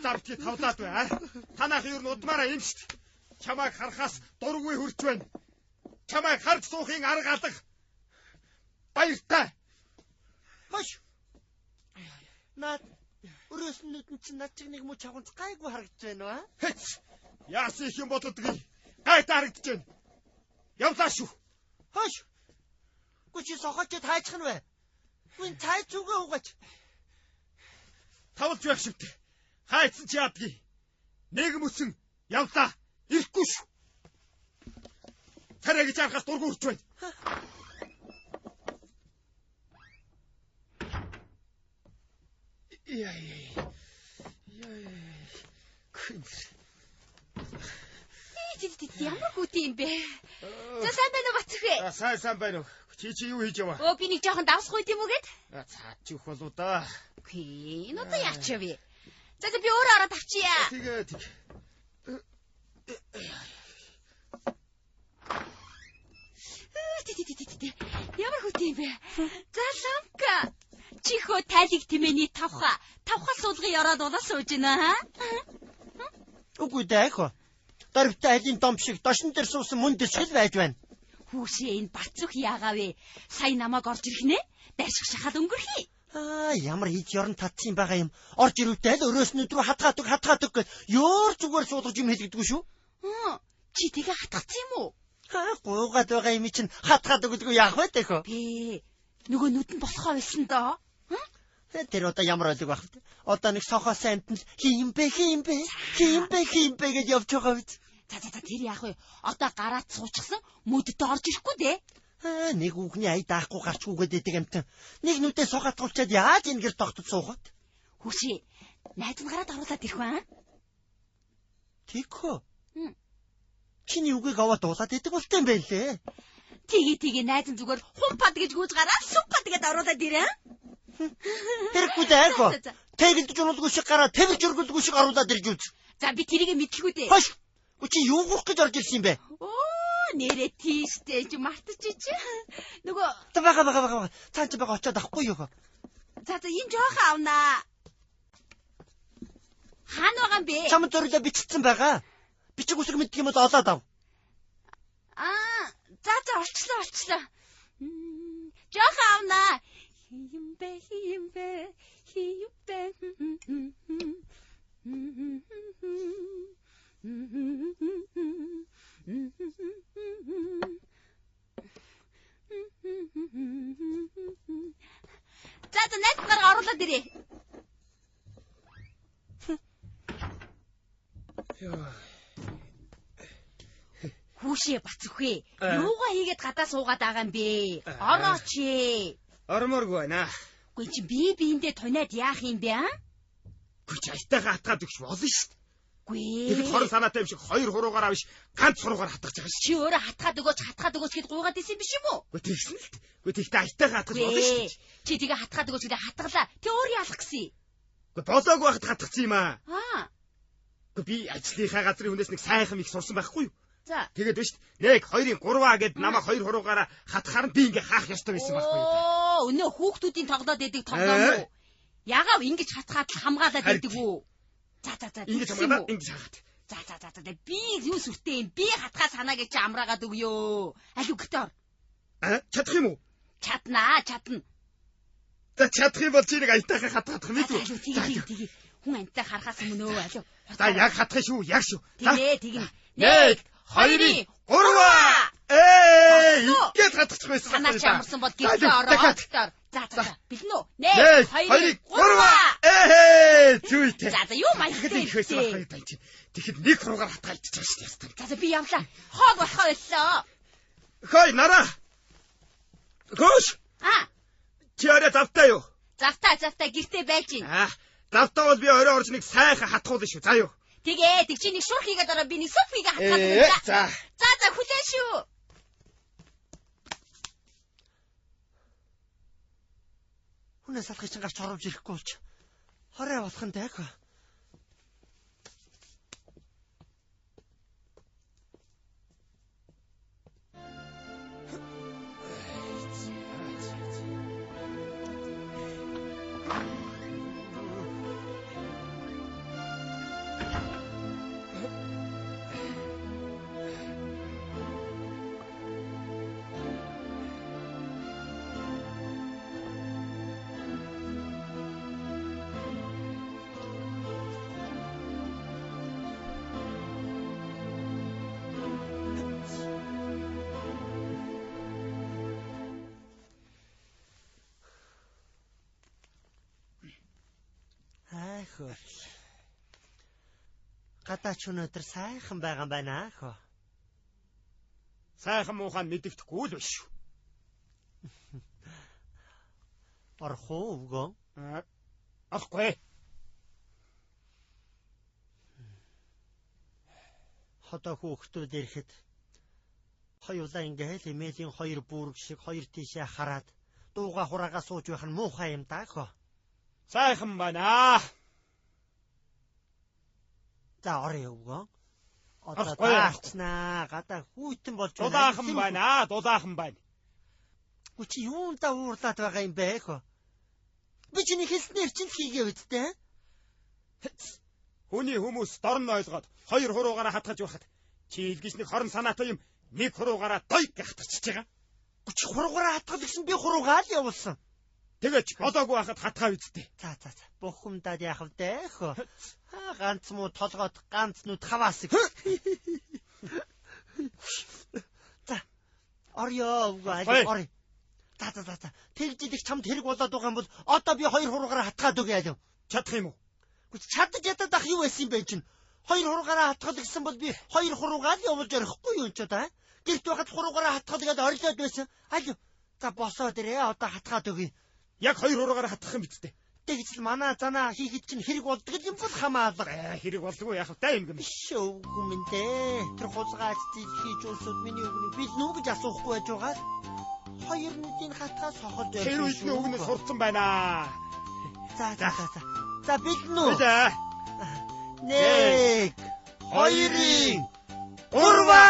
Явлаа битгий тавлаад бай. Танах ер нь удмаараа юм шүү дээ. Чамайг харахаас дургүй хөрч байна. Чамайг харж суухын арга алга. Баяртай. Хош. Наад өрөөсөн нүдэн чинь над чиг нэг муу чавганц гайгүй харагдаж байна уу? Хэц. Яасан их юм болодгийг. Гайтай харагдаж байна. Явлаа шүү. Хош. Гү чи сохочод хайчих нь вэ? Гүн цай зүгээ угаач. Тавлж байх шивтэй. Хайцсан чи яадгийг. Нэг мөсөн явлаа. Ирэхгүй шүү. Царай гэж харахаас дургүй үрч байна. Яа яа. Яа. Күн. Тий ямар гүтэн юм бэ? За сайн байна уу Бацүхэ? Сайн сайн байна уу. Чи юу хийж яваа? Өө би нэг жоохон давсах үйт юм уу гэд? Цаад чи өгөх болоо да. Үгүй энэ одоо яач вэ? За за би өөрөө ороод авчия. Тэгээ тэг. Тий. Ямар хөт юм бэ? За ламка. Чихөө тайлыг тэмээний тавха. Тавха суулгын ороод улаас сууж гинэ аа. Үгүй дээ. Дөрвтэй алийн дом шиг дошин дээр суусан мөн дэсгэл байж байна. Хүүшээ энэ Бацүх яагаа вэ? Сая намайг орж ирэх нэ? Дайших шахал өнгөрхий. Аа ямар хийж ёрон татсан байгаа юм. Орж ирвтэй л өрөөс нүд рүү хатгаад өг гэд ёор зүгээр суулгаж юм хэлэгдэггүй шүү. Чи тэгээ хатгацсан юм уу? Хаа гуугаад байгаа юм чинь хатгаад өгдөггүй яах вэ тэхөө? Би нөгөө нүд нь болохоо байсан доо. Тэр одоо ямар ойлог байх вэ? Одоо нэг сохоос амтан л хийм бэ гэж явж байгаа биз. За тэр яах вэ? Одоо гараад суучихсан мөддөө орж ирэхгүй дээ. Аа нэг үгний ая даахгүй гарч үгээд идэг амтан. Нэг нүдээ сох хатгуулчаад яаж ингэр тогтод суух вэ? Хүүшээ найз нь гараад оруулаад ирэх вэ? Тэгхөө. Чиний үгийг аваад дуулаад идэг болтой юм байна лээ. Тэгээ найз нь зүгээр хумпад гэж гүйж гараад суппад гэдээ оруулаад ирээ. Тэрхгүй дайгоо. Тэгэлдэж уруулгүй шиг гараад тэрж өргөлгүй шиг оруулаад ирж үз. За би тэрийг мэдлгүй дээ. Хош. Үгүй чи юу гурах гэж орж ирсэн юм бэ? Оо нэрээ тийштэй чи мартчих чи. Нөгөө За бага. Цаан чи бага очиод авахгүй юу? За энэ жоохон авнаа. Хаана байгаа юм бэ? Чамд зориулаа бичсэн байгаа. Бичиг үсэг мэддэг юм бол олоод ав. Аа, за олчлоо. Жоохон авнаа. Хийм бэ. За найз гараа оруулаад ирээ. Хүүшээ Бацүхээ. Юугаа хийгээд гадаа суугаад байгаа юм бэ? Орооч ээ. Ормооргүй байна. Үгүй чи би биэндээ туниад яах юм бэ аа? Үгүй чи аятайгаа хатгаад өгч болно шүү дээ. Үгүй. Тэгэхэд хорон санаатай юм шиг хоёр хуруугаараа биш ганц хуруугаар хатгаж байгаа шүү. Чи өөрөө хатгаад өгөөч гэд гуйгаад исэн биш юм уу? Үгүй тэгсэн л дээ. Үгүй тэгтээ аятайгаа хатгаж болно шүү дээ. Чи тэгээ хатгаад өгөөч гэдэг хатгалаа. Тэг өөр ялах гэсэн. Үгүй болоогүй байхад хатгацсан юм аа. Аа. Үгүй би ажлынхаа газрын хүнээс нэг сайхан их сурсан байхгүй юу? За. Тэгээд биш 1 2 3 гэд намайг хоёр хуруугаараа хатхаар нь би ингээ хаах ёстой байсан байхгүй юу? Оо, өнөө хүүхдүүдийн тоглоод идэг тоглоом уу? Ягаав ингэж хатгаад л хамгаалаад идэг үү? За. Ингэж хамгаалаад ингэж хахад. За. Би юу сүртэй юм? Би хатгаа санаа гэж чи амраагаад өгөө. Аль үгтээ ор. Аа, чадах юм уу? Чаднаа, чадна. За чадах юм бол чи нэг аятайхаа хатгаадах мэдв үү? Тэгээ. Хүн амтаа харахаас өмнө өө алив. За яг хатах шүү, яг шүү. Тэгээ. 1 2 3 Ээ, ингэж хатгачих байсан. Санаа чи амарсан бол гэртээ ороо. За. Бэлэн үү? 1 2 3 Ээ, зүйтэй. За юу маягтай их байсан байхгүй юу чи. Тэгэхэд нэг хуруугаар хатгаа идчих шүү дээ. За би явлаа. Хоол болохоо боллоо. Хой нараа. Хөөш. Аа. Чи орой завтай юу? Завтай гэртээ байж гин. Аа, завтай бол би орой орж нэг сайхан хатгуулна шүү. За юу. Тэгээ, тэг чи нэг шур хийгээд ороо би нэг суп хийгээ хатгаад өгнө. За. За хүлээн шүү. Хүнээс салхий чинь гарч оруулж ирэхгүй болж хорой болох нь дайг. Хөө. Гадаа ч өнөөдөр сайхан байгаа юм байна хөө. Сайхан муухай мэдэгдэхгүй л биш шүү. Орох уу өвгөө? Орохгүй. Одоо хүүхдүүд ирэхэд хоёулаа ингээл эмээлийн хоёр бүрэг шиг хоёр тийшээ хараад дууга хураагаа сууж байх нь муухай юм даа хөө. Сайхан байна. За орё өвгөө. Одоо даарчнаа. Гадаа хүйтэн болж байна. Дулаахан байна. Дулаахан байна. Үгүй чи юундаа уурлаад байгаа юм бэ хөө? Би чиний хэлснээр чинь хийгээ үсттэй. Хүний хүмүүс дорн ойлгоод хоёр хуруугаараа хатгаж байхад чи илгэж нэг хорон санаатай юм нэг хуруугаараа дойг хатгачихж байгаа. Үгүй чи хуруугаараа хатгал гэсэн би хуруугаа л явуулсан. Тэгэж болоогүй байхад хатгаа үсттэй. За за за. Бухимдаад яах вэ хөө? Ганц муу толгойд ганц нүд хаваасаг. За. Орё өвгөө аль орё. За за за за. Тэгж идэх чамд хэрэг болоод байгаа юм бол одоо би хоёр хуруугаараа хатгаад өгье алив. Чадах юм уу? Үгүй чадаж ядаад ах юу байсан юм бэ чинь? Хоёр хуруугаараа хатгал гэсэн бол би хоёр хуруугаа л явуулж орохгүй юу ч одоо. Гэрт байхад хуруугаараа хатгал гэдээ орилоод байсан. Алив. За босоод ирээ одоо хатгаад өгье. Яг хоёр хуруугаараа хатгах юм биз дээ. Тэгж л манай занаа хийхэд чинь хэрэг болдог юм бол хамаалга. Хэрэг болдгоо яах вэ юм гэмэ. Өвгөн минь дээ. Тэр хулгайч зэлхийч улсууд миний үгнийг бэлнэ үү гэж асуухгүй байж байгаа. Хоёр нүдийн хатгаа сохолж байсан. Тэр үедний үгнээс сурцсан байна. За за за за. За бэлнэ үү? Бэлээ. 1 2 3.